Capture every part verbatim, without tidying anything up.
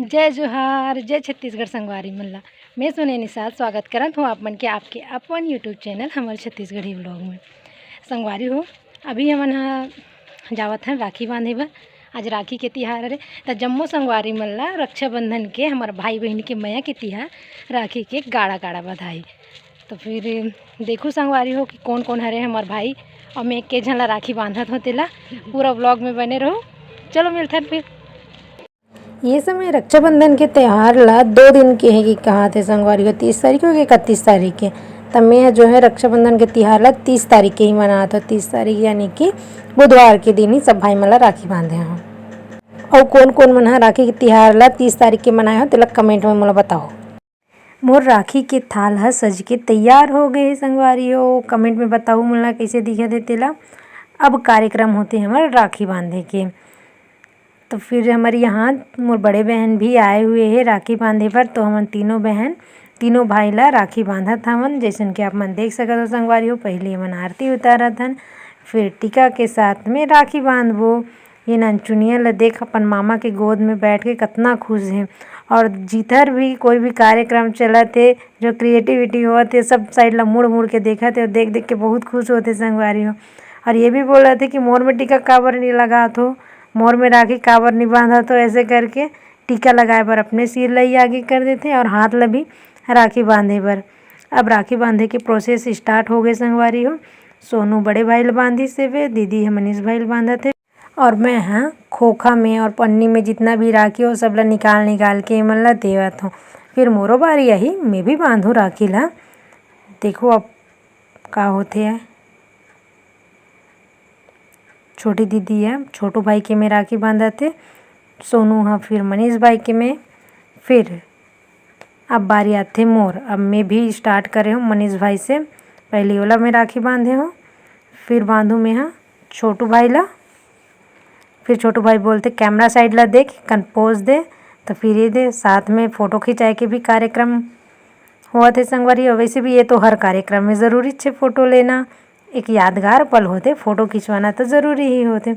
जय जोहार, जय छत्तीसगढ़ संगवारी मन ला। मैं सोनी निषाद स्वागत करत हूँ आप मन के आपके अपन YouTube चैनल हमर छत्तीसगढ़ी व्लॉग में। संगवारी हो, अभी हमन ह जावत हन राखी बांधे बर। आज राखी के तिहार हरे, त जम्मो संगवारी मन ला रक्षाबंधन के, हमर भाई बहिनी के मया के तिहार राखी के गाड़ा गाड़ा बधाई। तो फिर देखू संगवारी हो कि कौन कौन हरे हमर भाई, और मैं के झन ला राखी बांधत हो तेला। पूरा व्लॉग में बने रहू। चलो मिलथन फिर। ये समय रक्षाबंधन के त्योहार ला दो दिन के हे कि कहा थे संगवारी हो, तीस तारीख हो कि इकतीस तारीख के। त मैं ह जो है रक्षाबंधन के तिहार ला तीस तारीख के ही मनात हो, तीस तारीख यानी कि बुधवार के दिन ही सब भाई मन ला राखी बांधे हो। अउ कौन कौन मन ह राखी के तिहार ला तीस तारीख के मनाए हो, तेला कमेंट में मोला बताओ। मोर राखी के थाल ह सज के तैयार हो गए हे संगवारी हो। कमेंट में बताओ मोला कैसे दिखत हे तेला। अब कार्यक्रम होते हमर राखी बांधे के। तो फिर हमर यहाँ मोर बड़े बहन भी आए हुए हे राखी बांधे बर। तो हमन तीनों बहन, तीनों भाई ला राखी बांधत हवन। जैसन कि आप मन देख सकत हो संगवारी हो, पहले हमन आरती उतारत हन, फिर टीका के साथ में राखी बांधबो। ये ननचुनिया ल देख, अपन मामा के गोद में बैठ के कतना खुश हे। और जिधर भी कोई भी कार्यक्रम चलत हे, जो क्रिएटिविटी होत हे, सब साइड ला मुड़ मुड़ के देखत हे और देख देख के बहुत खुश होत हे संगवारी हो। और ये भी बोलत हे कि मोर में टीका काबर नहीं लगात हो, मोर में राखी काबर नहीं बांधत हो, ऐसे करके टीका लगाए बर अपने सिर ला ही आगे कर देथे और हाथ ला भी राखी बांधे बर। अब राखी बांधे के प्रोसेस स्टार्ट हो गए संगवारी हो। सोनू बड़े भाई ला बांधिस हेबे, दीदी ह मनीष भाई ला बांधत हे। और मैं ह खोखा में और पन्नी में जितना भी राखी हो, सब ला निकाल निकाल के एमन ला देवत हूँ। फिर मोरो बारी आही, मैं भी बांधू राखी ला। देखो अब का होथे। छोटी दीदी ह छोटू भाई के में राखी बांधत हे, सोनू ह फिर मनीष भाई के में। फिर अब बारी आथे मोर। अब मैं भी स्टार्ट करे हूँ मनीष भाई से। पहले ओला मैं राखी बांधे हूँ, फिर बांधू मैं ह छोटू भाई ला। फिर छोटू भाई बोलते, "कैमरा साइड ला देख, कन पोज दे।" तो फिर ये दे, साथ में फोटो खिंचाए के भी कार्यक्रम होवत हे संगवारी। और वैसे भी ये तो हर कार्यक्रम में ज़रूरी छे फोटो लेना, एक यादगार पल होथे, फोटो खिंचवाना तो ज़रूरी ही होथे।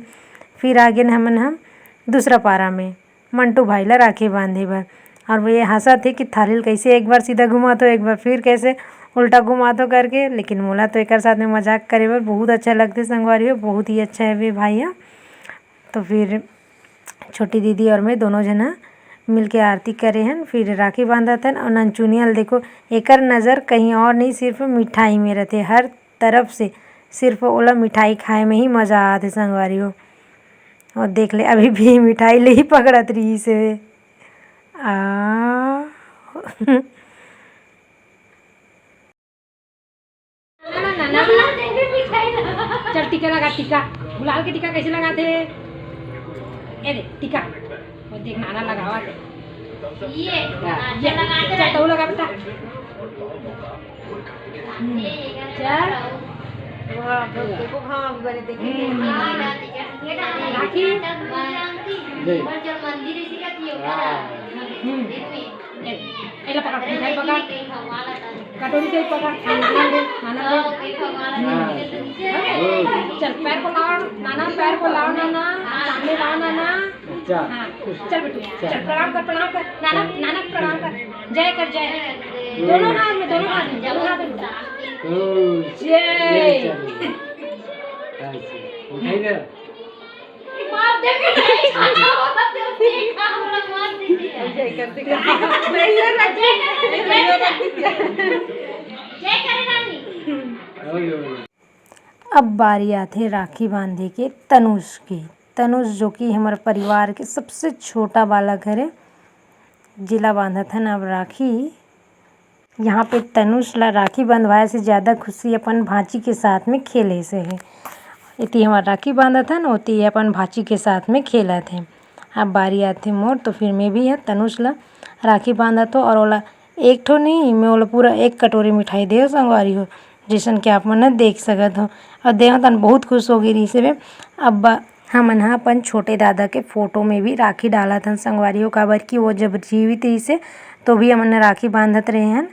फिर आगे न हमन हम दूसरा पारा में मंटू भाई ला राखी बांधे बर। और वो ये हंसत हे कि थाली ल कैसे एक बार सीधा घुमात हो, एक बार फिर कैसे उल्टा घुमात हो करके। लेकिन मोला तो एकर साथ में मजाक करे बर बहुत अच्छा लगथे संगवारी हो, बहुत ही अच्छा हे वे भाई ह। तो फिर छोटी दीदी और मैं दोनों झन ह मिलके आरती करे हन, फिर राखी बांधत हन। और ननचुनिया ल देखो, एकर नज़र कहीं और नहीं, सिर्फ मिठाई में रथे, हर तरफ से सिर्फ ओला मिठाई खाए में ही मज़ा आथे संगवारी हो। और देख ले, अभी भी मिठाई ले ही पकड़त रहिस हे। आ। चल टीका लगा, टीका। गुलाल के टीका कैसे लगाथे? ए दे टीका। वो देख नाना लगावत हे। ये, हाँ। ये। चल तू लगा बेटा। हम्म। चल। वाह, देखो, हाँ, अभी बने देखे। हम्म। राखी। हाँ। हम्म। ए, एला पकड़, मिठाई पकड़। कटोरी से ही पकड़, खाना दे, खाना दे। हाँ। चल, पैर को लाओ, नाना, पैर को लाओ, नाना, सामने लाओ, नाना। अच्छा। हाँ, चल बेटू, चल। चल, प्रणाम कर, प्रणाम कर, नाना, नाना को प्रणाम कर, जय कर, जय। दोनों हाथ में, दोनों हाथ में, दोनों हाथ में। ओ, जय। जय चंद्र। अच्छा, उठाई दे। अब बारी आथे राखी बांधे के तनुष के। तनुष, जो कि हमर परिवार के सबसे छोटा बालक हरे, जिला बांधत हन अब राखी। यहाँ पे तनुष ला राखी बंधवाए से ज़्यादा खुशी अपन भांची के साथ में खेले से हे। एती हमर राखी बांधत हन, ओती अपन भांची के साथ में खेलत हे। अब बारी आथे मोर, तो फिर मैं भी ह तनुष ला राखी बांधत हो और ओला एक ठो नहीं, मैं ओला पूरा एक कटोरी मिठाई देव संगवारी हो, जैसन कि आप मन ह देख सकत हो। और देव तन बहुत खुश हो गई रही से। अब हमन ह अपन छोटे दादा के फोटो में भी राखी डालत हन संगवारी हो, काबर कि वो जब जीवित रहिसे तो भी हमन ह राखी बांधत रहे हन।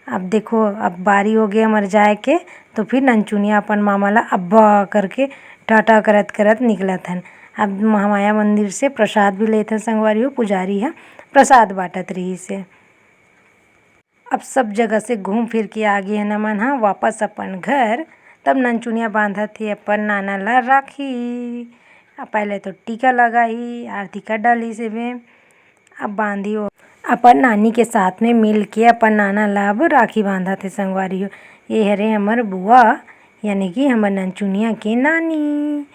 अब देखो, अब बारी हो गया हमर जाए के, तो फिर ननचुनिया अपन मामा ला अब्बा करके टाटा करत करत निकलत हन। अब महामाया मंदिर से प्रसाद भी लेत हन संगवारी हो, पुजारी ह प्रसाद बांटत रहिस हे। अब सब जगह से घूम फिर के आ गे हन हमन ह वापस अपन घर। तब ननचुनिया बांधत हे अपन नाना ला राखी। अब पहले तो टीका लगाही, आरती कर डालिस हे बे। अब बांधी हो अपन नानी के साथ में मिल के अपन नाना ला अब राखी बांधत हे संगवारी हो। ये हरे हमर बुआ, यानी कि हमर ननचुनिया के नानी,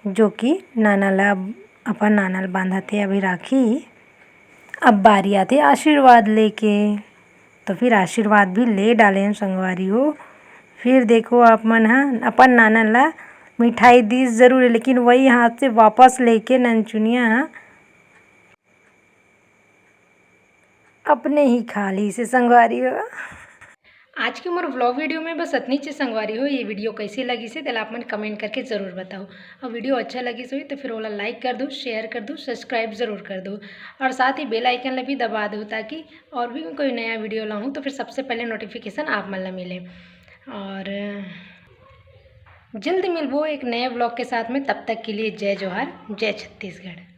जो कि नाना ला, अपन नाना ला बांधत हे अभी राखी। अब बारी आथे आशीर्वाद लेके, तो फिर आशीर्वाद भी ले डालेन संगवारी हो। फिर देखो, आप मन ह अपन नाना ला मिठाई दीस जरूर हे, लेकिन वही हाथ से वापस लेके ननचुनिया ह अपने ही खा लिस हे संगवारी हो। आज के मोर vlog video में बस अतनी चीज संगवारी हो। ये video कैसे लगिस हे, तेला आप मन comment करके जरूर बताओ। और video अच्छा लगिस होही तो फिर ओला like कर दो, share कर दो, subscribe जरूर कर दो और साथ ही bell icon ला भी दबा दो, ताकि और भी कोई नया video लाऊँ तो फिर सबसे पहले notification आप मन ला मिले। और जल्द मिलबो एक नए vlog के साथ में, तब तक के लिए जय जोहार, जय छत्तीसगढ़।